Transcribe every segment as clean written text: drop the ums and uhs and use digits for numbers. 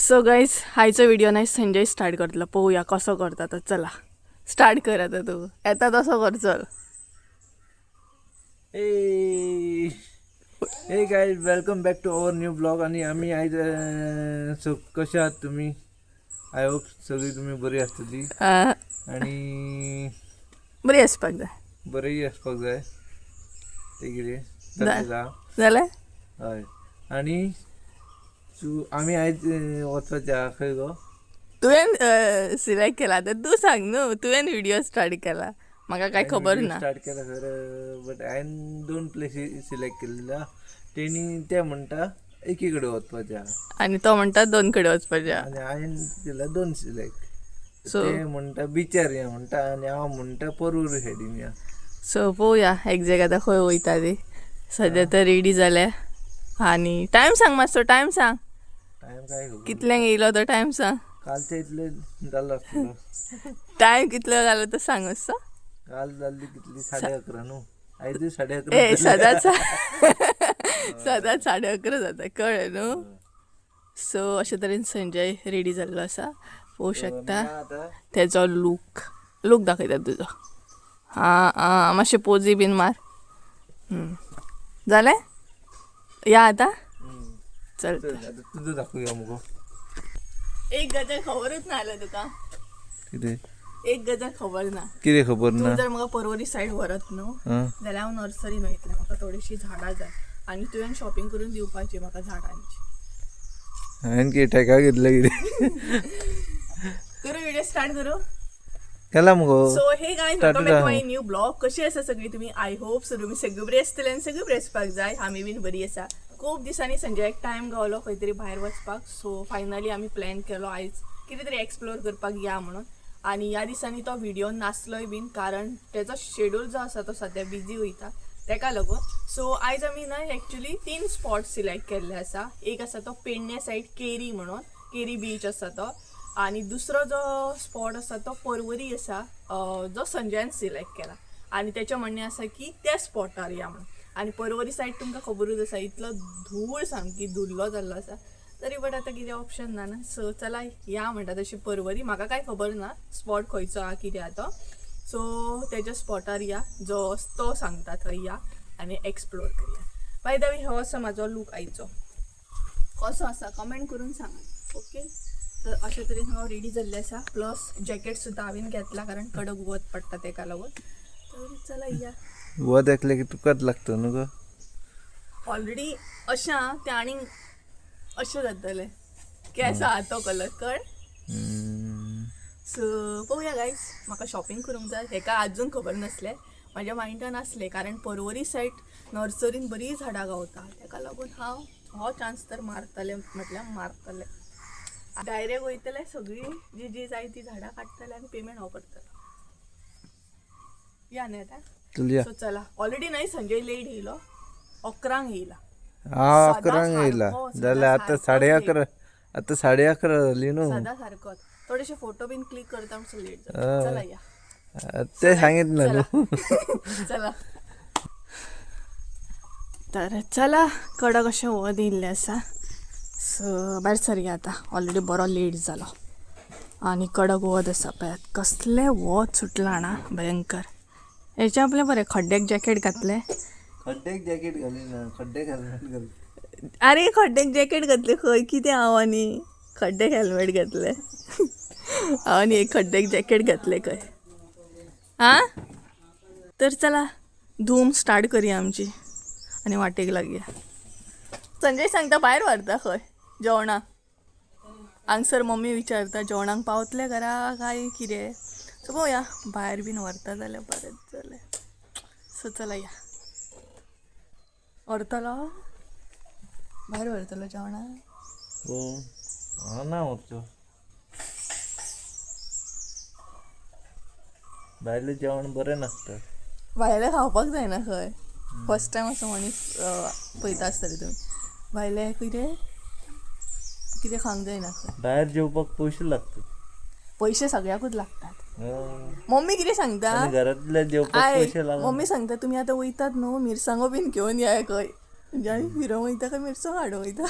So guys, आयचो video नाही Sanjay start करतलो. पळोवया कसो करता तो. चला, स्टार्ट कर आता. तूं येता तसो कर, चल. Hey, hey guys, welcome back to our new blog. आणि आम्ही आयज, सो कशे आहात तुम्ही? I hope सगळी तुम्ही बरी आसतली. आणि बरी आसपाक जाय. बरी आसपाक जाय. ते कितें जाता. जालें. हय, आणि सो आमी आयज वचपाचे आहा खंय गो? तुवें सिलेक्ट केला तर तूं सांग न्हू. तुवें व्हिडिओ स्टार्ट केला, म्हाका काय खबर ना. स्टार्ट केला खरं, बट हांवें दोन प्लेसी सिलेक्ट केलेल्या. तेणी ते म्हणटा एकी कडेन वचपाचें आहा. आनी तो म्हणटा दोन कडेन वचपाचें आहा. आनी हांवें केला दोन सिलेक्ट. सो ते म्हणटा बिचार या म्हणटा आनी हांव म्हणटा परवरी सायडीन या. सो पळोवया एग्जॅक्ट आतां खंय वयता ती. सद्या तर रेडी जाल्या. आनी टायम सांग मातसो, टायम सांग. टायम काय खबर. कितल्यांक येयलो तो टायम सांग. कालचे इतले जाल्लो आसतलो. टायम कितलो जालो तो सांग मातसो. काल जाल्ली कितली? 11:30 न्हू? आयजूय 11:30 ए जाली. सदांच सदांच 11:30 जाता, कळ्ळें न्हू? सो अशे तरेन संजय रेडी जाल्लो आसा, पळोवंक सो शकता. आमी आतां तेजो लूक, लूक दाखयता तुजो. आं आं, मातशें पोजी बीन मार. जालें? या आतां. चल. चल, आतां तुजो दाखोवया मुगो. एक गजाल खबरूच ना जाल्यार तुका. कितें? एक गजाल खबर ना. कितें खबर तूं ना? जर म्हाका परवरी सायड व्हरत न्हू जाल्यार हांव नर्सरीन वयतलें. म्हाका थोडीशीं झाडां जाय आनी तुवें शॉपिंग करून दिवपाची म्हाका झाडांची. हांवें कितें ठेका घेतला कितें? करूं व्हिडिओ स्टार्ट करूं? केला मुगो. सो हे guys, Start welcome back to जावं. My new blog. कशी आसा सगळी तुम्ही? I hope so तुम्ही सगळी बरी आसतले आनी सगळी बरी आसपाक जाय. आमी बीन बरी आसा. खूब दिसांनी संजयाक टायम गावलो खंय तरी भायर वचपाक. सो फायनली आमी प्लॅन केलो आयज कितें तरी एक्सप्लोर करपाक या म्हणून. आनी ह्या दिसांनी तो व्हिडिओ नासलोय बीन, कारण तेजो शेड्यूल जो आसा तो सद्या बिजी वयता, तेका लागून. सो आयज आमी न्हय एक्चुली तीन स्पॉट सिलेक्ट केल्ले आसा. एक आसा तो पेडणे सायड केरी म्हणून, केरी बीच आसा तो. आनी दुसरो जो स्पॉट आसा तो परवरी आसा, जो संजयान सिलेक्ट केला. आनी तेचें म्हणणें आसा की त्या स्पॉटार या म्हणून. आनी परवरी सायड तुमकां खबरूच आसा, इतलो धूळ, सामकी धुल्लो जाल्लो आसा. तरी बट आतां कितें ऑप्शन ना न्हू. सो चला या म्हणटा तशी परवरी. म्हाका कांय खबर ना स्पॉट खंयचो आहा, कितें आहा तो. सो तेज्या स्पॉटार या, जो तो सांगता थंय या आनी एक्सप्लोर करया. बाय the way, हो आसा म्हाजो लूक आयचो. कसो आसा कमेंट करून सांगात, ओके? तर अशे तरेन हांव रेडी जाल्लें आसा. प्लस जॅकेट सुद्दां हांवें घेतला, कारण कडक वत पडटा तेका लागून. तर चला या. वत एकलें की तुकाच लागता न्हू गो. ऑलरेडी अशें आहा तें आनीक अशें जातलें. केस आहा तो कलर कळ. सो पळोवया गायज, म्हाका शॉपिंग करूंक जाय. हेका आजून खबर नासलें, म्हाज्या मायंडान आसलें, कारण परवरी सायड नर्सरीन बरी झाडां गावता. तेका लागून हांव हो चान्स तर मारतलें, म्हटल्यार मारतलें. डायरेक्ट वयतलें, सगळीं जी जी जाय ती झाडां काडटलें आनी पेमेंट हांव करतलें. या न्ही आतां? चल या. सो चला. ऑलरेडी न्हय संजय लेट येयलो, 11ंक येयला. हा. सदां 11ंक येयला. सारको, सदां जाल्यार आतां सारकोच साडे late. अकरा, आतां 11:30 जाली न्हू. सदां सारकोच. थोडेशे फोटो बीन क्लिक करता म्हणसर लेट जाता. चला या. ते सांगितलं न्हू. चला तर चला. कडक अशें वत येयल्लें आसा. सो भायर सरया आतां. ऑलरेडी बरो लेट जालो आनी कडक वत आसा. पळयात कसलें वत सुटलां जाणा, भयंकर. हेचें आपलें बरें खड्ड्याक जॅकेट घातलें. खड्ड्याक जॅकेट घालिना, खड्ड्याक हेल्मेट घाल. आरे, खड्ड्याक जॅकेट घातलें खंय. कितें हांव आनी खड्ड्याक हेल्मेट घातलें? हांव आनी एक खड्ड्याक जॅकेट घातलें खंय. आं, तर चला, धूम स्टार्ट करया आमची आनी वाटेक लागया. संजय सांगता भायर व्हरता खंय जेवणाक. हांगसर मम्मी विचारता जेवणाक पावतले घरा काय कितें. सो पळोवया, भायर बीन व्हरता जाल्यार बरेंच जालें. सो चला या. व्हरतलो भायर, व्हरतलो जेवणाक? हो, हांव ना व्हरचो. भायलें जेवण बरें नासता. भायलें खावपाक जायना खंय. फर्स्ट टायम असो मनीस पळयता आसतले तुमी. भायलें कितें कितें खावंक जायना खंय. भायर जेवपाक पयशे लागतात. पयशे सगळ्याकूच लागतात. मम्मी कितें सांगता? आनी घरांतले जेवपाक I पयशे लागना. मम्मी सांगता, तुमी आतां वयतात न्हू, मिरसांगो बीन घेवन या खंय. म्हणजे आमी फिरोंक वयता काय मिरसांग हाडूंक वयता?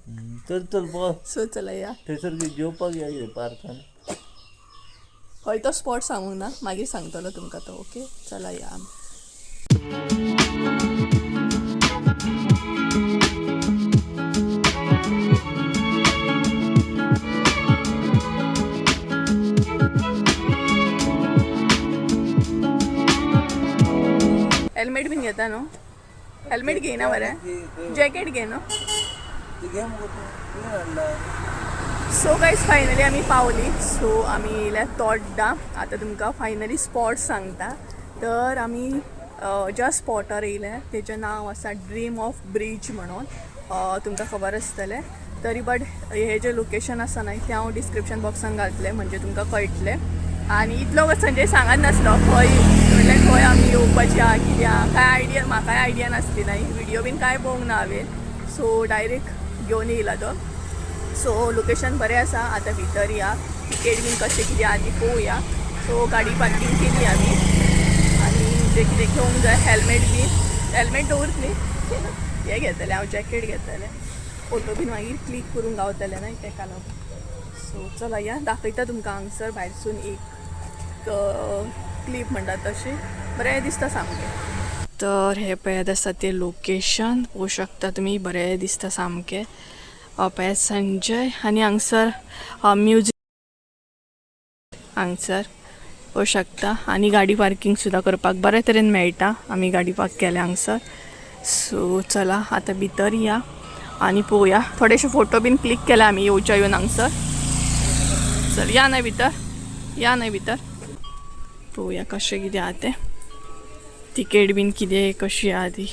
चल चल बस. सो चला या. थंयसर जेवपाक या कितें पार्कान. हय तो स्पॉट सांगूंक ना, मागीर सांगतलो तुमकां तो. ओके चला या आमी. हेल्मेट बीन घेता न्हू? हेल्मेट घेयना मरे, जॅकेट घे न्हू. घे मुगो तूं, कितें हाडला? सो गायज फायनली आमी पावली. सो आमी येयल्या तोड्डा. आतां तुमकां फायनली स्पॉट सांगता. तर आमी ज्या स्पॉटार येयल्या तेजें नांव आसा ड्रीम ऑफ ब्रीज म्हणून. तुमकां खबर आसतलें तरी, बट हे जें लोकेशन आसा न्हय तें हांव डिस्क्रिप्शन बॉक्सान घातलें, म्हणजे तुमकां कळटलें. आनी इतलो संजय सांगत नासलो खंय, म्हणल्यार खंय आमी येवपाची आहा कितें आहा, कांय आयडिया म्हाकाय आयडिया नासली न्हय. व्हिडियो बीन कांय पळोवंक ना हांवें. सो डायरेक्ट घेवन येयला तो. सो लोकेशन बरें आसा. आतां भितर या, तिकेट बीन कशें कितें आहा ती पळोवया. सो गाडी पार्कींग केली आमी आनी जें कितें घेवंक जाय हेल्मेट बीन, हेल्मेट दवरतली, हें घेतलें हांव, जॅकेट घेतलें. फोटो बीन मागीर क्लीक करूंक गावतलें न्हय तेका लागून. सो चला या, दाखयता तुमकां हांगसर भायरसून एक क्लीप म्हणटा तशी, बरें दिसता सामकें. तर हे पळयात आसा तें लोकेशन, पळोवंक शकता तुमी, बरें दिसता सामकें. पळयात संजय आनी हांगसर म्युजीक हांगसर पळोवंक शकता. आनी गाडी पार्कींग सुद्दां करपाक बरे तरेन मेळटा. आमी गाडी पार्क केल्या हांगसर. सो चला आतां भितर या आनी पळोवया. थोडेशे फोटो बीन क्लीक केले आमी येवच्या येवन हांगसर. चल या न्हय भितर, या न्हय भितर, पळोवया कशें कितें आहा तें, तिकेट बीन कितें कशी आहा ती.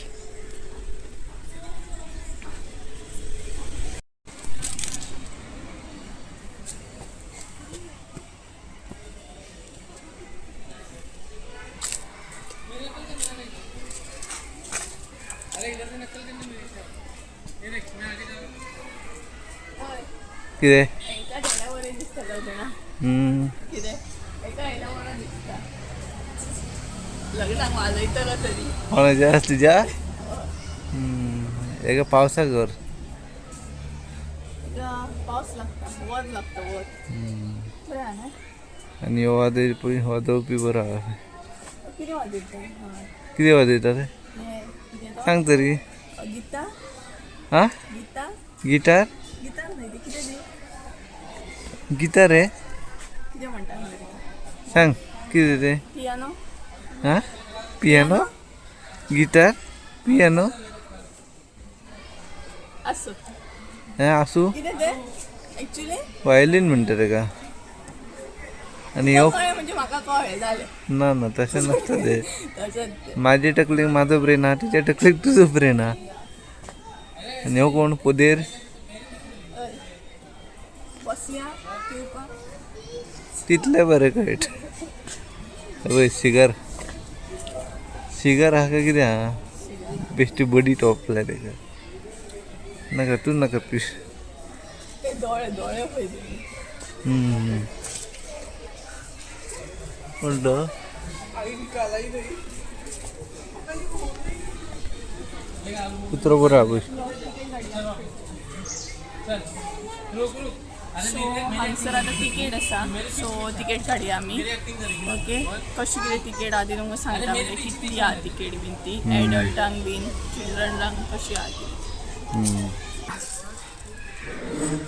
कितें? एका गेल्या बरें दिसता लग्ना. कितें एका येयल्या बरें दिसता लग्नाक, वाजयतलो तरी. कोणाच्या तुज्या? एका पावसाक घर. एका पावस लागता, वत लागता, वत बरें आहा न्हय? आनी हो वाजय पळय, वाजोवपी बरो आहा. कितें वाजयता? कितें वाजयता रे? हें कितें तो? सांग तरी. गितार. आं? गितार. गिटार. गितार न्हय तें, कितें तें? गिटार रे. कितें म्हणटा मरे तेका? सांग कितें तें? पियानो. आं, पियानो, गिटार, पियानो. आसूं. हें आसूं. कितें तें एक्चुली? वायलीन म्हणटा तेका. आनी ह्यो कळ्ळें, म्हणजे म्हाका कळ्ळें, जालें. ना ना, तशें नासता तें. तशेंच तें. माझ्या टकलेक माझो ब्रेन हा, तुज्या टकलेक तुजो ब्रेन हा. आनी हो कोण पोदेर? हय, बसया पिवपाक. तितलें बरें कळटा. पळय सिगार, सिगार आहा काय कितें आहा, बेश्टी बडी टोपल्या तेका. नाका, तूं नाका पीस. ते दोळे दोळे पळय तुमी. कोण तो? कुत्रो बरो आहा पळय. सो हांगसर आतां तिकेट आसा, सो तिकेट काडया आमी. ओके, कशी कितें तिकेट आहा ती तुमकां सांगता, म्हणजे कितली आहा तिकेट बीन ती, एडल्टांक बीन चिल्ड्रनांक कशी आहा ती.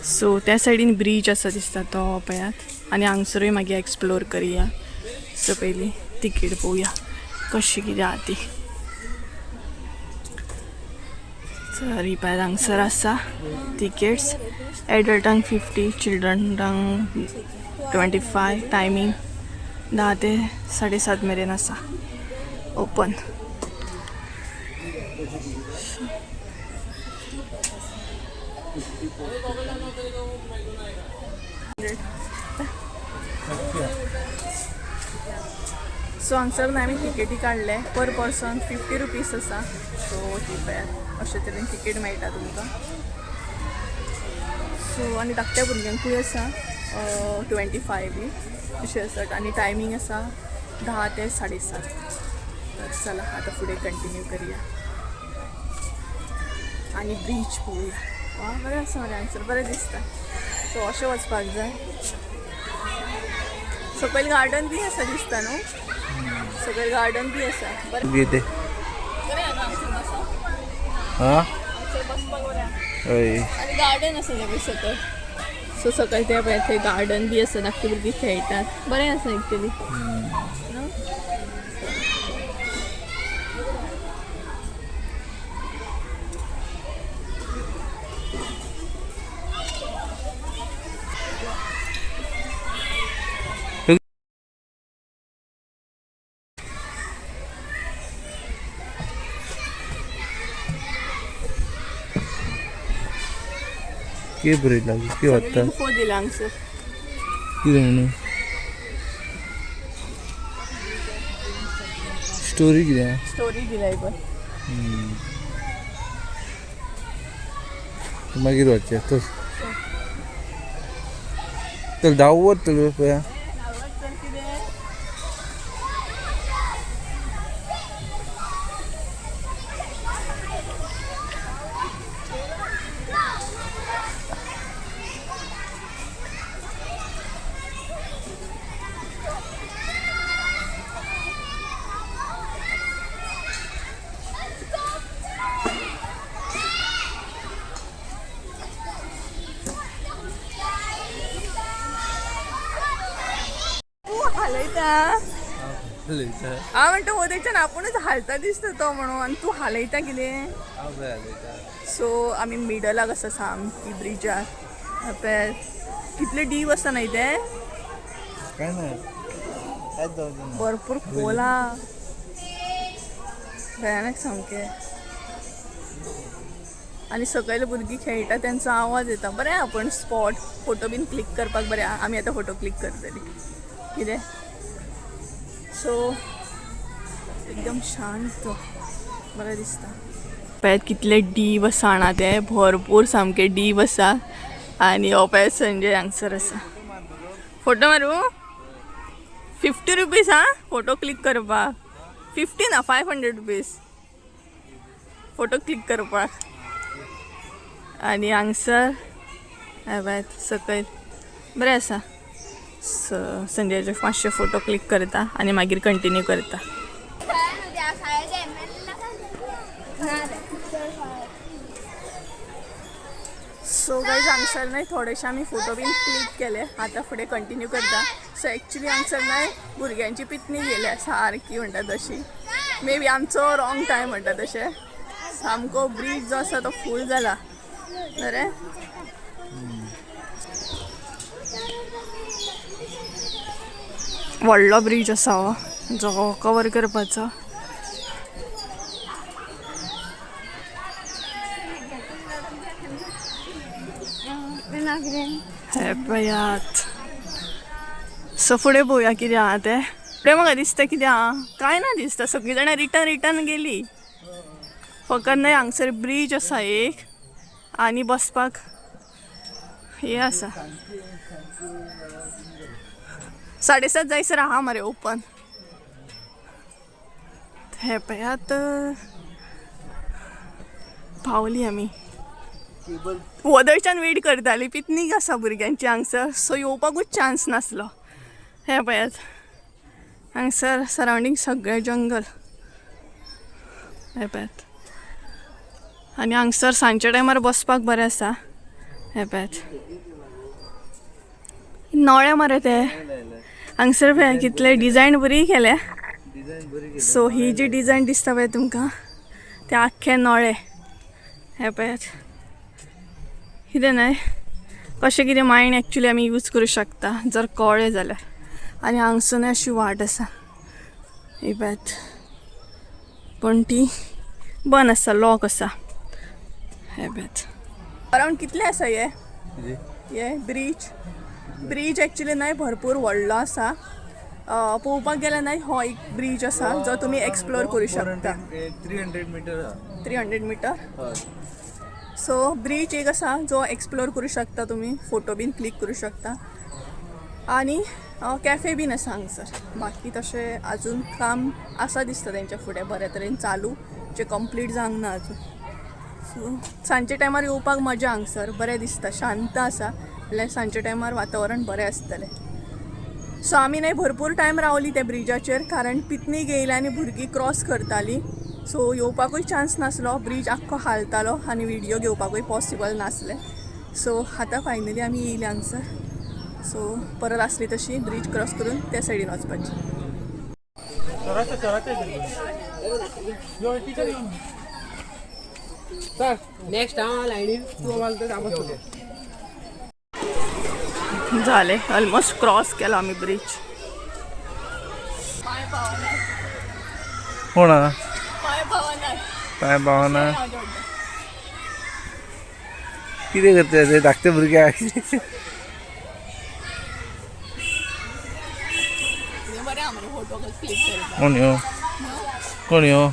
सो त्या सायडीन ब्रीज आसा दिसता तो पळयात, आनी हांगसरूय मागीर एक्सप्लोर करया. सो पयलीं तिकेट पळोवया कशी कितें आहा ती. तर ही पळयात हांगसर आसा तिकेट्स, एडल्टांक 50, चिल्ड्रनांक 25. टायमींग 10 ते 7:30 मेरेन आसा ओपन. सो हांगसर न्हय आमी तिकेटी काडले, पर पर्सन 50 रुपीज आसा. सो ती पळयात, अशे तरेन तिकेट मेळटा तुमकां. सो आनी धाकट्या भुरग्यांकूय आसा 25 बी अशें आसा. आनी टायमींग आसा 10 ते 7:30. तर चला आतां फुडें कंटिन्यू करया आनी ब्रीज पळोवया. वा बरें आसा मरे हांगसर बरें दिसता. सो अशें वचपाक जाय. सकयल गार्डन बी आसा दिसता न्हू, सकयल गार्डन बी आसा. बरें कितें बरें आहा हांगसर बसप, हा हांगसर बसपाक बरें आहा. हय. आनी गार्डन आसा तें पळय सकयल. सो सकयल ते पळय थंय गार्डन बी आसा, धाकटी भुरगीं खेळटात. बरें आसा एक्चुली न्हू. कितें बरयलां कितें वाचता? इन्फो दिला हांगसर. कितें म्हणून स्टोरी कितें आहा? स्टोरी दिला पळय. मागीर वाचया. चल चल धांवत चल पळया. चल कितें तूं हालयता? हांव म्हणटा वदयच्यान आपुणूच हालता दिसता तो म्हणून, आनी तूं हालयता कितें? सो आमी मिडलाक आसा सामकी ब्रिजार. पळय कितले डीप आसा न्हय ते. काय ना कांयच जावचें ना. भरपूर खोल आहा, भयानक सामकें. आनी सकयल भुरगीं खेळटा तेंचो आवाज येता. बरें आहा पण स्पॉट फोटो बीन क्लिक करपाक बरें आहा. आमी आतां फोटो क्लिक करतली कितें. सो एकदम शांत बरें दिसता. पळयात कितले डीप आसा जाणा ते, भरपूर सामके डीप आसा. आनी हो पळय संजय हांगसर आसा. फोटो मारूं? 50 रुपीज हा फोटो क्लिक करपाक. 50 ना, 500 रुपीज फोटो क्लिक करपाक. आनी हांगसर हें पळयात सकयल बरें आसा. संजयाचे मातशे फोटो क्लिक करता आनी मागीर कंटिन्यू करता. सो गायज हांगसर न्हय थोडेशे आमी फोटो बीन क्लिक केले. आतां फुडें कंटिन्यू करता. सो एक्चुली हांगसर न्हय भुरग्यांची पिकनीक गेल्या सारकी म्हणटा तशी. मे बी आमचो रॉंग टायम म्हणटा तशें. सामको ब्रीज जो आसा तो फूल जाला. बरें व्हडलो ब्रीज आसा हो जो कवर करपाचो. हे पळयात. सो फुडें पळोवया कितें आहा तें. फुडें म्हाका दिसता कितें आहा कांय ना दिसता. सगळीं जाणां रिटर्न रिटर्न गेली. फकत न्हय हांगसर ब्रीज आसा एक आनी बसपाक हें आसा. 7:30 जायसर आहा मरे ओपन. हे पळयात पावली आमी. वदळच्यान वेट करताली, पिकनीक आसा भुरग्यांची हांगसर. सो येवपाकूच चान्स नासलो. हे पळयात हांगसर सरावंडींग सगळें जंगल. हे पळयात. आनी हांगसर सांजच्या टायमार बसपाक बरें आसा. हे पळयात नळे मरे ते हांगसर पळया कितले डिजायन बरी केल्या. सो ही जी डिजायन दिसता पळय तुमकां ते आख्खे नळे. हे पळयात कितें न्हय कशें कितें मायंड एक्चुली आमी यूज करूं शकता जर कळ्ळें जाल्यार. आनी हांगसर न्हय अशी वाट आसा ही पळयात, पूण ती बंद आसा, लॉक आसा. हे पळयात अरावंड कितले आसा हे हे ब्रीज. ब्रीज एक्चुली न्हय भरपूर व्हडलो आसा. पळोवपाक गेल्यार न्हय हो एक ब्रीज आसा जो तुमी एक्सप्लोर करूं शकता. 300 मिटर. 300 मिटर. सो ब्रीज एक आसा जो एक्सप्लोर करूं शकता तुमी, फोटो बीन क्लिक करूं शकता. आनी कॅफे बीन आसा हांगसर. बाकी तशें अजून काम आसा दिसता तेंच्या फुडें बऱ्या तरेन चालू, जे कंप्लीट जावंक ना अजून. सो सांजच्या टायमार येवपाक मजा हांगसर, बरें दिसता, शांत आसा म्हणल्यार सांजच्या टायमार वातावरण बरें आसतलें. सो आमी न्हय भरपूर टायम रावली त्या ब्रिजाचेर, कारण पिकनीक येयल्या आनी भुरगीं क्रॉस करतालीं. सो येवपाकूय चान्स नासलो, ब्रीज आख्खो हालतालो आनी व्हिडियो घेवपाकूय पॉसिबल नासलें. सो आतां फायनली आमी येयली हांगसर. सो परत आसली तशी ब्रीज क्रॉस करून त्या सायडीन वचपाची. नेक्स्ट हांव लायनीर तूं आम्हाला. झाले, ऑलमोस्ट क्रॉस केला आमी ब्रीज. कोण आहा? पांय पावना. कितें करता ते धाकटे भुरग्याक? फोटो क्लिक करता. कोण यो, कोण यो?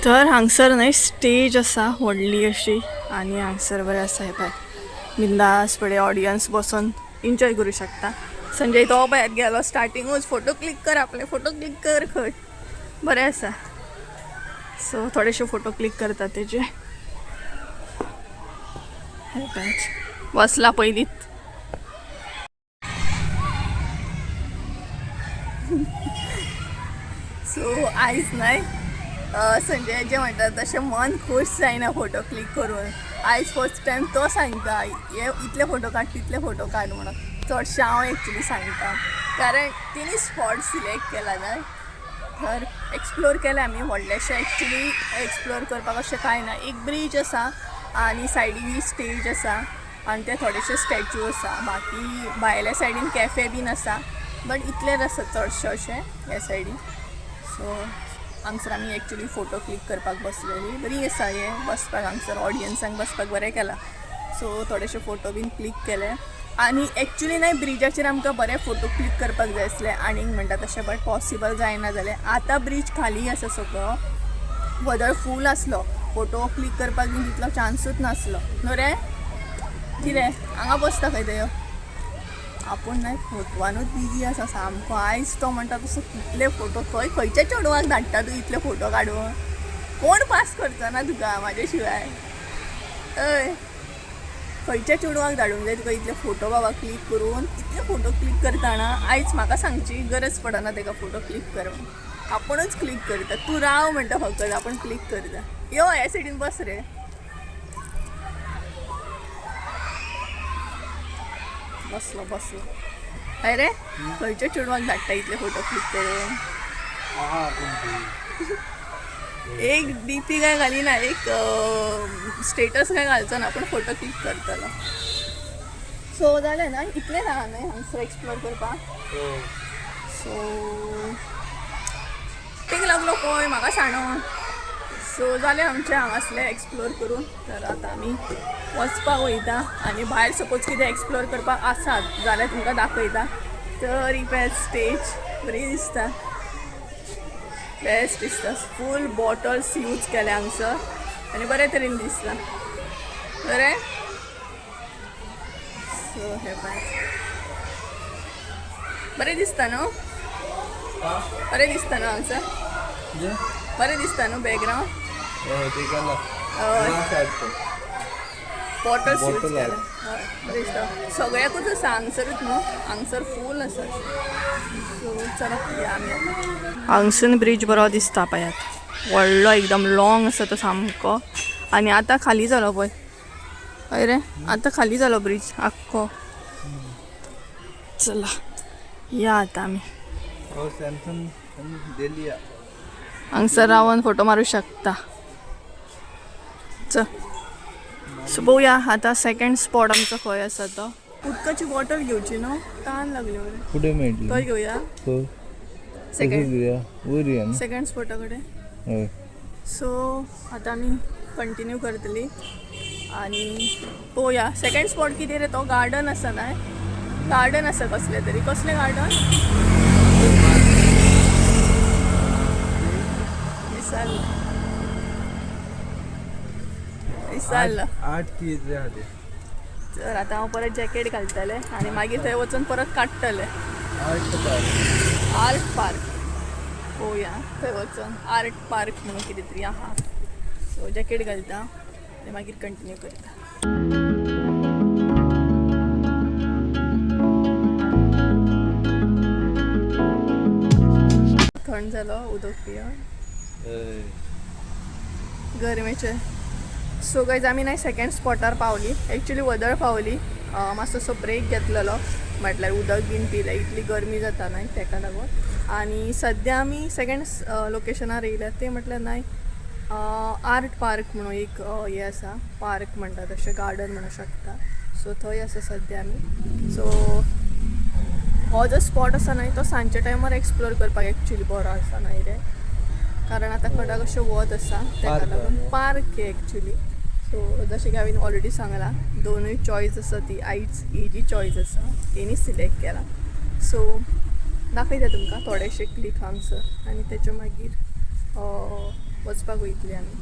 तर हांगसर न्हय स्टेज आसा व्हडली अशी आनी हांगसर बरें आसा. हे पळय, बिंदास बरे ऑडियन्स बसून एन्जॉय करूं शकता. संजय तो पळयात गेलो स्टार्टिंगूच फोटो क्लिक कर, आपले फोटो क्लिक कर खंय. बरें आसा. सो थोडेशे फोटो क्लिक करता तेजे. हे पळयात, बसला पयलींच. सो आयज न्हय संजयाचें म्हणटा तशें मन खूश जायना फोटो क्लिक करून. आयज फर्स्ट टायम तो सांगता हे इतले फोटो काड, तितले फोटो काड म्हणून. चडशें हांव एक्चुली सांगता, कारण तिणी स्पॉट सिलेक्ट केला न्हय. तर एक्सप्लोर केलें आमी व्हडलेशें. एक्चुली एक्सप्लोर करपाक अशें कांय ना. एक ब्रीज आसा आनी सायडीन स्टेज आसा आनी ते थोडेशे स्टॅच्यू आसा. बाकी भायल्या सायडीन कॅफे बीन आसा, बट इतलेंच आसा चडशें अशें ह्या सायडीन. सो हांगसर आमी एक्चुली फोटो क्लिक करपाक बसलेली. बरी आसा हें बसपाक, हांगसर ऑडियन्सांक बसपाक बरें केलां. सो थोडेशे फोटो बीन क्लिक केले आनी एक्चुली न्हय ब्रिजाचेर आमकां बरे फोटो क्लिक करपाक जाय आसले आनीक म्हणटा तशें, बट पॉसिबल जायना जालें. आतां ब्रीज खाली आसा, सगळो व्हदळ फूल आसलो. फोटो क्लिक करपाक बीन तितलो चान्सूच नासलो न्हू रे. कितें हांगा बसता खंय तें आपूण न्हय फोटवानूच बिजी आसा सामको आयज. तो म्हणटा तसो कितले फोटो खंय खंयच्या चेडवाक धाडटा तूं इतले फोटो काडून? कोण पास करचो ना तुका म्हाजे शिवाय? हय, खंयच्या चेडवाक धाडूंक जाय तुका इतले फोटो बाबा क्लिक करून? इतले फोटो क्लिक करता ना, आयज म्हाका सांगची गरज पडना तेका फोटो क्लिक कर म्हणून. आपूणच क्लिक करता. तूं राव म्हणटा, फकत आपूण क्लिक करता. यो ह्या सायडीन बस रे. बसलो बसलो. हय रे, खंयच्या चेडवाक धाडटा इतले फोटो क्लिक करून? एक डीपी काय घालिना, एक स्टेटस काय घालचो ना, पण फोटो क्लिक करतलो. सो जालें ना, इतलें ना न्हय हांगसर एक्सप्लोर करपाक. सो तेका लागलो पळय म्हाका सांडोन. सो जालें आमचें हांगासलें एक्सप्लोर करून. तर आतां आमी वचपाक वयता आनी भायर सपोज कितें एक्सप्लोर करपाक आसात जाल्यार तुमकां दाखयता. तर ही पळय स्टेज बरी दिसता, बेस्ट दिसता. फूल बॉटल्स यूज केल्या हांगसर आनी बरे तरेन दिसता बरें. सो हे पळय, बरें दिसता न्हू? बरें दिसता न्हू हांगसर? बरें दिसता न्हू बॅकग्रावंड? हय, बॉटल्स यूज Bottle केल्या. art. हय, बरें दिसता. सगळ्याकूच आसा हांगसरूच न्हू, हांगसर फूल आसा. सो चला या आमी आतां. हांगसून ब्रीज बरो दिसता पळयात, व्हडलो एकदम लॉंग आसा तो सामको. आनी आतां खाली जालो पळय. हय रे, आतां खाली जालो ब्रीज आख्खो. चला या आतां आमी. सॅमसंग दिली. हांगसर रावन फोटो मारूं शकता. चल, सो पळोवया आतां सेकंड स्पॉट आमचो खंय आसा तो. उदकाची बॉटल घेवची न्हू, तान लागली मरे. फुडें मेळटली. तो घेवया. हो. सेकंड वयर या न्हू? सेकंड स्पॉटा कडेन. हय. सो आतां आमी कंटिन्यू करतली आनी पळोवया सेकंड स्पॉट कितें रे तो गार्डन आसा न्हय, गार्डन आसा कसलें तरी, कसलें गार्डन विसरलं विसरलं. आठ कितें आहा तें. तर आतां हांव परत जॅकेट घालतलें आनी मागीर थंय वचून परत काडटलें. Art park. आर्ट पार्क पळोवया थंय वचून, आर्ट पार्क म्हणून कितें तरी आहा. सो जॅकेट घालता आनी मागीर कंटिन्यू करता. थंड जालो उदक पिवन. हय. गरमेचे. सो गायज आमी न्हय सेकंड स्पॉटार पावली, एक्चुली वदळ पावली. मातसो असो ब्रेक घेतलेलो, म्हटल्यार उदक बीन पिलें, इतली गरमी जाता न्हय तेका लागून. आनी सद्या आमी सेकंड लोकेशनार येयल्या ते म्हटल्यार न्हय आर्ट पार्क म्हणून एक हें आसा, पार्क म्हणटा तशें गार्डन म्हणूं शकता. सो थंय आसा सद्या आमी. सो हो जो स्पॉट आसा न्हय तो सांजच्या टायमार एक्सप्लोर करपाक एक्चुली बरो आसा न्हय रे, कारण आतां कडाक अशें वत आसा तेका पार्क लागून. न्हू? पार्क हे एक्चुली. सो जशें की हांवें ऑलरेडी सांगलां, दोनूय चॉयस आसा ती आयज ही जी चॉयस आसा तेणी सिलेक्ट केला. सो दाखयता तुमकां थोडेशे क्लिप हांगसर आनी तेच्या मागीर वचपाक वयतली आमी.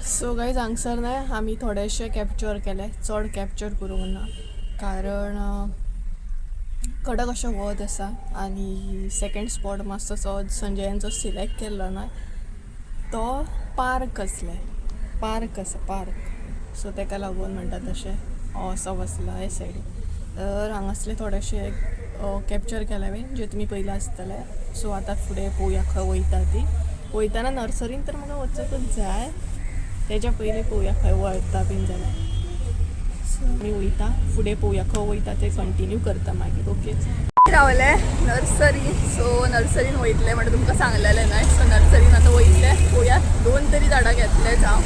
सो गायज हांगसर न्हय आमी थोडेशे कॅप्चर केले, चड कॅप्चर करूंक ना कारण कडक अशें वत आसा. आनी सेकंड स्पॉट मातसो संजयान जो सिलेक्ट केल्लो न्हय तो पार्क आसलें, पार्क आसा पार्क. सो तेका लागून म्हणटा तशें असो बसला हे सायडीन. तर हांगासले थोडेशे कॅप्चर केले हांवें जे तुमी पयलां आसतले. सो आतां फुडें पळोवया खंय वयता ती. वयताना नर्सरीन तर म्हाका वचकूच जाय, तेज्या पयलीं पळोवया खंय वळता बीन जाल्यार. सो आमी वयता फुडें पळोवया खंय वयता ते कंटिन्यू करता मागीर. ओके रावले नर्सरी. सो नर्सरीन वयतले म्हणटा तुमकां सांगलेलें न्हय. सो नर्सरीन आतां वयतले पळोवया, दोन तरी झाडां घेतलेच हांव.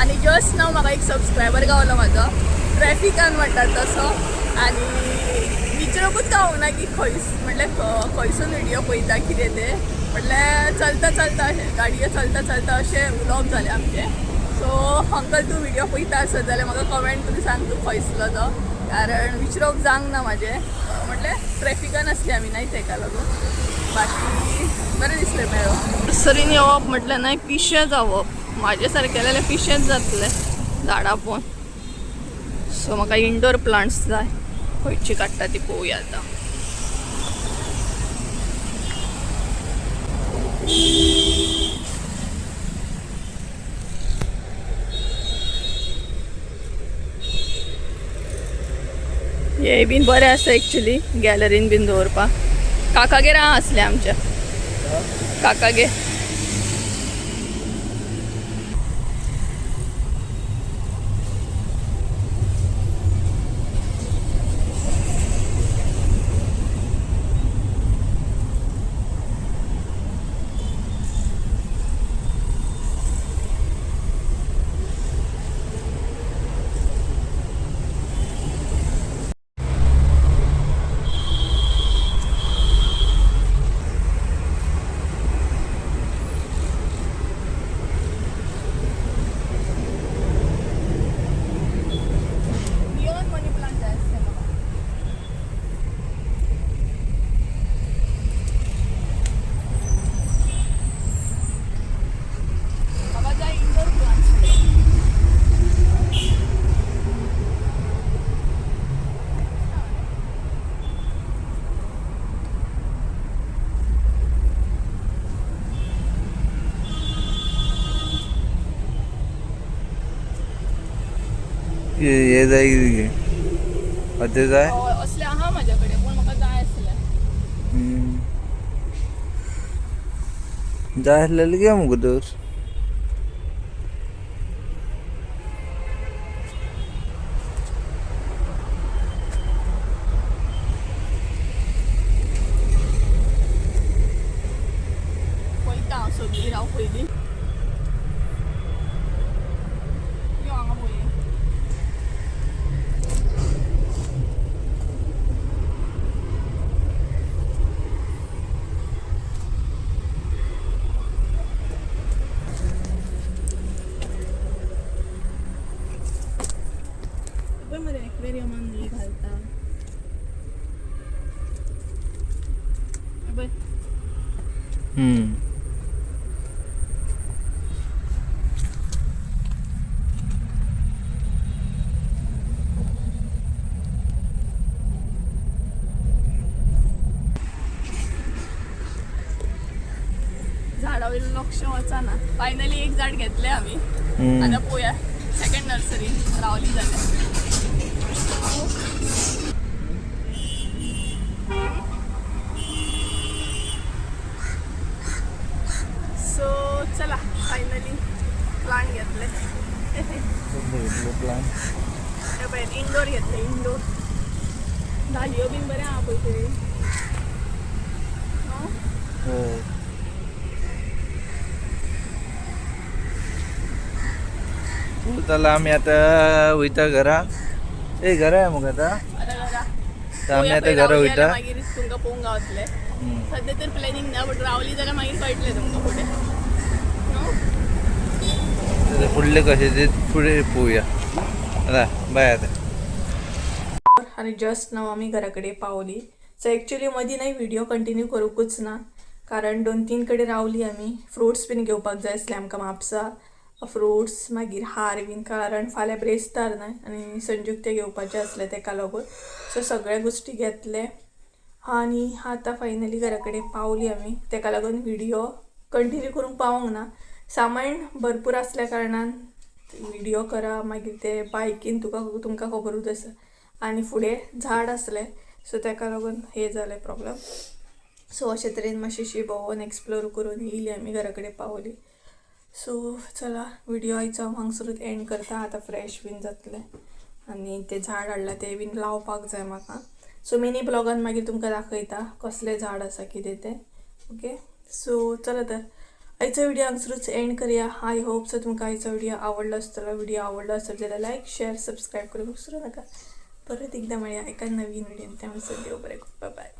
आनी जस्ट नाव म्हाका एक सबस्क्रायबर गावलो म्हाजो ट्रॅफिकान म्हणटा तसो, आनी विचारूंकूच गावूंक ना की खंय म्हटल्यार खंयसून व्हिडियो पळयता कितें तें, म्हटल्यार चलता चलता अशें गाडयो चलता चलता अशें उलोवप जालें आमचें. सो अंकल तूं व्हिडियो पळयता आसत जाल्यार म्हाका कमेंट करून सांग तूं खंयसलो तो, कारण विचारप जावंक ना म्हाजें. म्हटल्यार ट्रॅफिकान आसली आमी न्हय तेका लागून. बाकी बरें दिसलें मेळो. नर्सरीन येवप म्हटल्यार न्हय पिशें जावप, म्हाजे सारकें जाल्यार पिशेंच जातलें झाडां पळोवन. सो म्हाका इंडोर प्लांट्स जाय, खंयची काडटा ती पळोवया आतां. हे बीन बरें आसा एक्चुली गॅलरीन बीन दवरपाक. काकागेर आहा आसलें आमच्या काकागेर. हे जाय कितें अते जाय. हय, असले आहा म्हाज्या कडेन पूण म्हाका जाय आसले. जाय आसलेलें घे मुगो तर. पळयता हांव सगळीं राव पयलीं. यो हांगा पळोवया. पळय मरे एक्वेरियमान ही घालता. पळय. झाडा वयलें लक्ष वचना. फायनली एक झाड घेतलें आमी. आतां पळोवया सेकंड नर्सरी रावली जाल्यार. सो चला फायनली प्लांट घेतले. प्लान हे पळय इंडोर घेतले इंडोर. धालयो बीन बरें आहा पळय थंय. न्हू? हय. चला आमी आता वयता घरा. ए घरा आहे मग आता. आतां घरा. तर आमी पळोवया आता खंय घरा रावली वयता. जाल्यार मागीर तुमकां पळोवंक गावतलें. सद्या तर प्लॅनिंग ना बट रावली जाल्यार मागीर कळटलें तुमकां फुडें. न्हू? तर फुडले कशे ते फुडें पळोवया. चला बाय आता. आनी जस्ट नाव आमी घरा कडेन पावली. सो एक्चुली मदीं न्हय व्हिडियो कंटिन्यू करूंकूच ना कारण 2-3 कडेन रावली आमी. फ्रुट्स बीन घेवपाक जाय आसले आमकां म्हापसा. फ्रुट्स मागीर हार बीन कारण फाल्यां ब्रेस्तार न्हय आनी संजूक ते घेवपाचे आसले तेका लागून. सो सगळे गोश्टी घेतले आनी आतां फायनली घरा कडेन पावली आमी. तेका लागून व्हिडियो कंटिन्यू करूंक पावोंक ना. सामान भरपूर आसल्या कारणान व्हिडियो करा मागीर ते बायकीन तुमकां खबरूच आसा. आनी फुडें झाड आसलें सो तेका लागून हे जालें प्रॉब्लम. सो अशे तरेन मातशी भोंवोन एक्सप्लोर करून येयली आमी घरा कडेन पावली. सो चला व्हिडियो आयचो हांव हांगसरूच एंड करता. आतां फ्रेश बीन जातलें आनी तें झाड हाडलां तें बीन लावपाक जाय म्हाका. सो मिनी ब्लॉगान मागीर तुमकां दाखयता कसलें झाड आसा कितें तें. ओके सो चला तर आयचो व्हिडियो हांगसरूच एंड करया. I hope so तुमकां आयचो व्हिडियो आवडलो आसतलो. व्हिडियो आवडलो आसतलो जाल्यार लायक शेअर सबस्क्रायब करूंक विसरूं नाका. परत एकदा मेळया एका नवीन व्हिडियोन. त्या म्हणसर देव बरें करूं. बाय बाय.